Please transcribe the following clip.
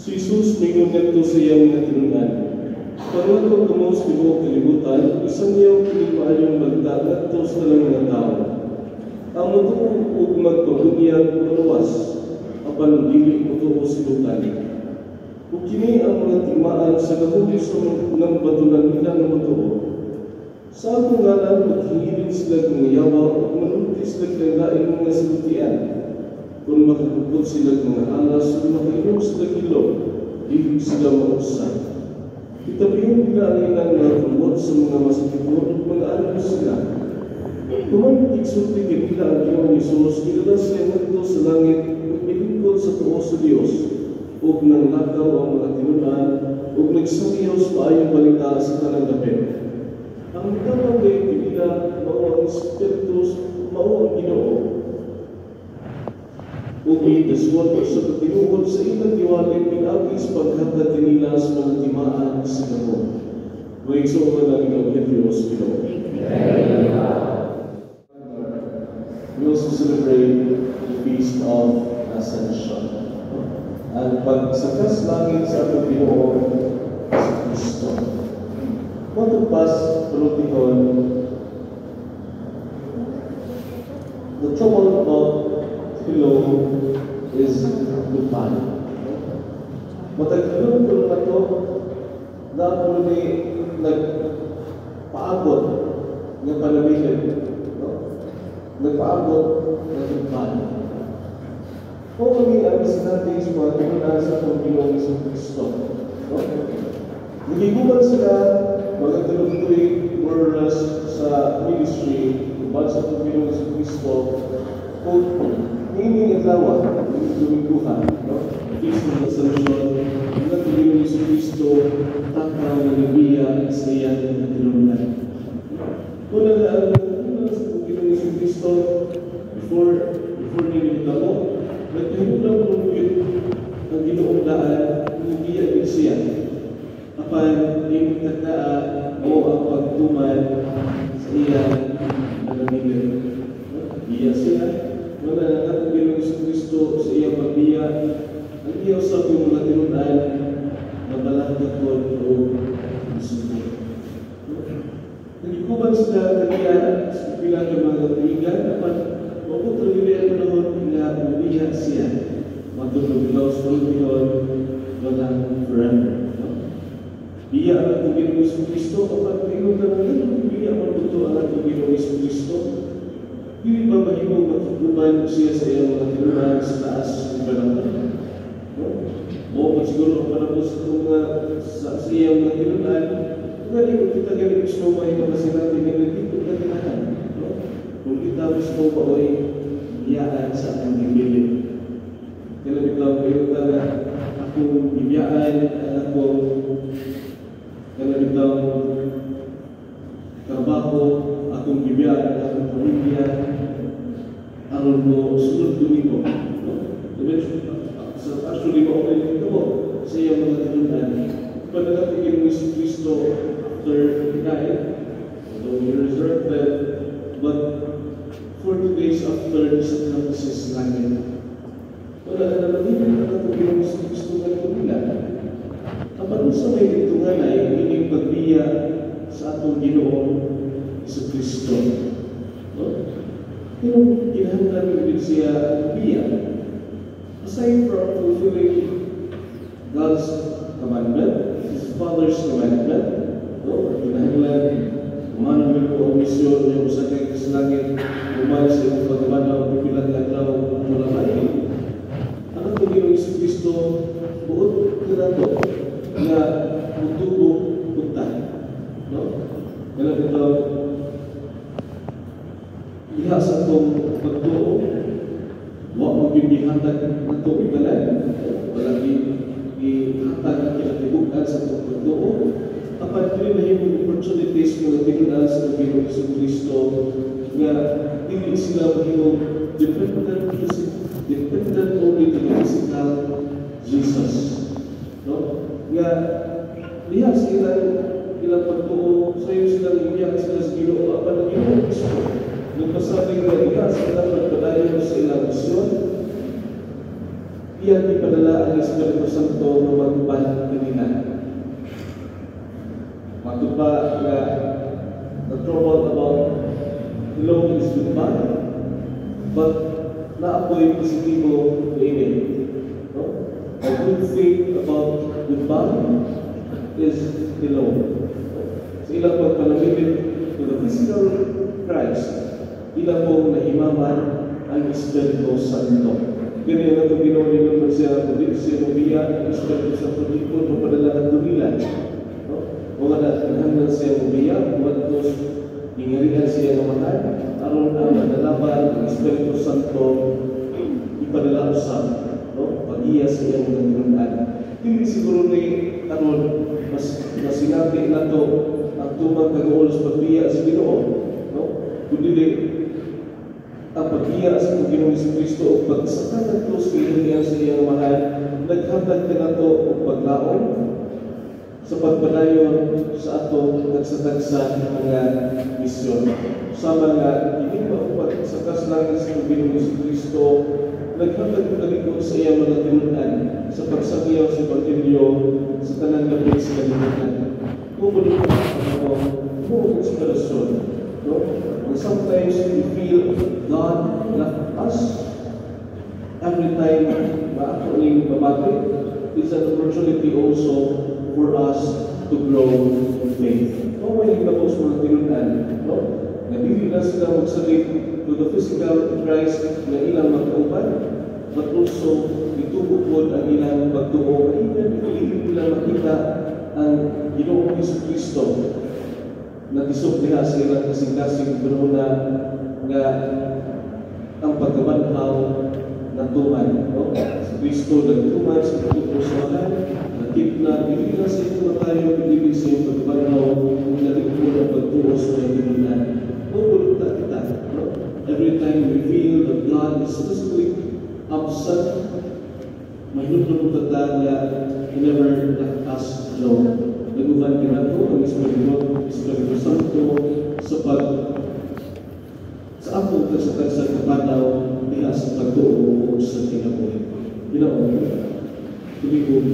Si Jesus miingon ngadto sa iyang mga tinun-an, "Panglakaw kamo sa tibuok kalibutan, isangyaw kining maayong balita ngadto sa tanang mga tawo. Ang motuo ug magpabunyag maluwas, apan dili motuo silutan. Ug kini ang mga timaan sa gahom sa mga batunan nila nga motuo. Sa akong ngalan maghingilid sila mga yawa ug manulti sila lain mga silutian. Kung makakupot sila mga alas ug makainom sila hilo, dili sila mausa. Itabiyon nila ang ilang mga kamot sa mga masakiton ug mag-anyo sila." Human gigsulti kanila ang Ginoong Hesus, gidala siya ngadto sa langit ug milingkod sa tuo sa Dios, ug nanglakaw ang mga tinun-an ug nagsangyaw sa maayong balita sa tanang dapit. Ang mitabang gayud kanila mao ang Espiritu, mao ang Ginoo, ug gidaswan sa katinuod sa ilang giwali pinaagi sa paghatag kanila sa mga timaan sa gahom. Mga igsoon, ang ikaw Diyos Ginoo. We also celebrate the Feast of Ascension. Ang pagsakas langit sa atong Ginoong Kristo. Matod pa, panultihon, the trouble about hilo is lupad. Matag hilom kuno nato, naa kuno ni nagpaabot nga panabilin, no? Nagpaabot nga lupad. Mao ni ang gisinati sa mga tinun-an sa atong Ginoong Kristo. No? Nagiguban sila mga 3 tuig more or less sa ministry uban sa atong Ginoong Kristo kung niining adlaw, niining Dominguha, no? Feast of Ascension, ang atong Ginoong Kristo takaw nga nibiya sa iyang mga tinun-an. Una nga ang una sa atong Ginoong Kristo before ni nahitabo, nagpahinumdom kuno gyud ang Ginoong daan, nibiya gyud siya. Apan ining taknaa mao ang pagtuman sa iyang panabilin. Biya siya, wala ang atong Ginoong Kristo sa iyang pagbiya, ang iya usab yung mga tinun-an nabalaka pod o misuko. Nagikuban sila kaniya sa pila ka mga tuigan, apan moabot ra gyud ang panahon nga mubiya siya. Matod nga sa panultihon, walang forever. No? Biya ang atong Ginoong Kristo, apan ingon ta nga biya man kuno ang atong Ginoong Kristo. Dili ba mahimong makiguban siya sa iyang mga tinun-an sa taas ng panahon? No? Mao man siguro ang panahon sa itong sa iyang mga tinun-an, nga di ko kita gani mismo may makasinati nga nandito ka tinahan. No? Kung kita mismo mao'y biyaan sa atong gibilin. Kaya bitaw kayo ka nga akong gibiyaan ang akong kana bitaw trabaho, akong gibiyaan ang akong pamilya, aron mo sunod ko nimo. No? Actually, mao na mo sa iyang mga tinun-an. Panagatingin mo si Kristo after he died, although he resurrected, but 40 days after nisaka siya sa langit. Wala na naman ang atong Ginoong Kristo nga nila. Apan unsa may gitunganay ining pagbiya sa atong Ginoong Kristo? No? Pero kinahanglan gid siya biya. Aside from fulfilling God's commandment, His Father's commandment, no? Kinahanglan tumanon mo ang misyon niya mosakay sa langit, human sa iyong pagmanaw, pipila ka adlaw wala. Ang atong Ginoong Kristo buot kanato nga mutubo punta. No? Kaya ito, diha sa atong pagtuo, wa mo gyud gihatag nato italan, wala gihatag ang kinatibuk-an sa atong pagtuo. Apan dili nahimong opportunities mga tinun-an sa Ginoong Kristo nga dili sila mahimong dependent only to the physical Jesus. No? Nga diha sa ilang pagtuo, sayo silang ibiyak sila sa Ginoo, apan ang Ginoo mismo nagpasabi nga diha sa ilang pagpadayon sa ilang misyon, Iyang ipadala ang Espiritu Santo nga mag-uban kanila. Matud ba nga the trouble about hello is goodbye, but naa poy positibo niini. No? A good thing about goodbye is hello. Sa ilang pagpanamilit to the physical Christ, ilang pong nahimaman ang Espiritu Santo. Kini ang atong Ginoo ningon man siya, kung dili siya mobiya, ang Espiritu Santo di ko mapadala kadto nila. No? Mga na kinahanglan siya mobiya, ngadto gingharian sa iyang Amahan, aron ang manalaban ang Espiritu Santo ipadala usab, no? Pag-iya sa iyang mga tinunan. Dili siguro ni aron mas masinati nato ang tumang kaguol sa pagbiya sa Ginoo, no? Kundi ang pagbiya sa Ginoong Kristo o pagsaka ngadto sa gingharian sa iyang Amahan, naghatag kanato og paglaom sa pagpadayon sa atong tagsa-tagsa nga misyon. Sama nga, hindi pa pagsaka sa langit sa Ginoong Kristo, naghatag og kalig-on sa iyang mga tinunan sa pagsangyaw sa Ebanghelyo sa tanang gapit sa kalibutan. Tungkol ito, mo inspirasyon. No? And sometimes we feel God left us. Every time na ato ning mamati is an opportunity also for us to grow in faith. Mao may nahitabo sa mga tinunan, no? Nga dili na sila magsalig to the physical Christ nga ilang magkauban, but also itubo pod ang ilang pagtuo. Even if dili nila makita ang Ginoong Hesus Kristo natisok diha sa ilang kasing-kasing na nga ang pagkabanhaw natuman. No? Si Kristo nagtuman sa pagtuo sa mahal, nakita, dili lang sa iyang matayo, dili sa iyang pagkabanhaw, ang nalikod ang pagtuo sa mga tinunan. Mubulunta kita. No? Every time we feel that God is physically absent, mahinumdum ta nga He never left us alone. Nag-uban kanato ang Espiritu Santo sa pag sa atong tagsa-tagsa kapanaw diha sa pagtuo o sa kinabuhi. Ginoo, tuligon.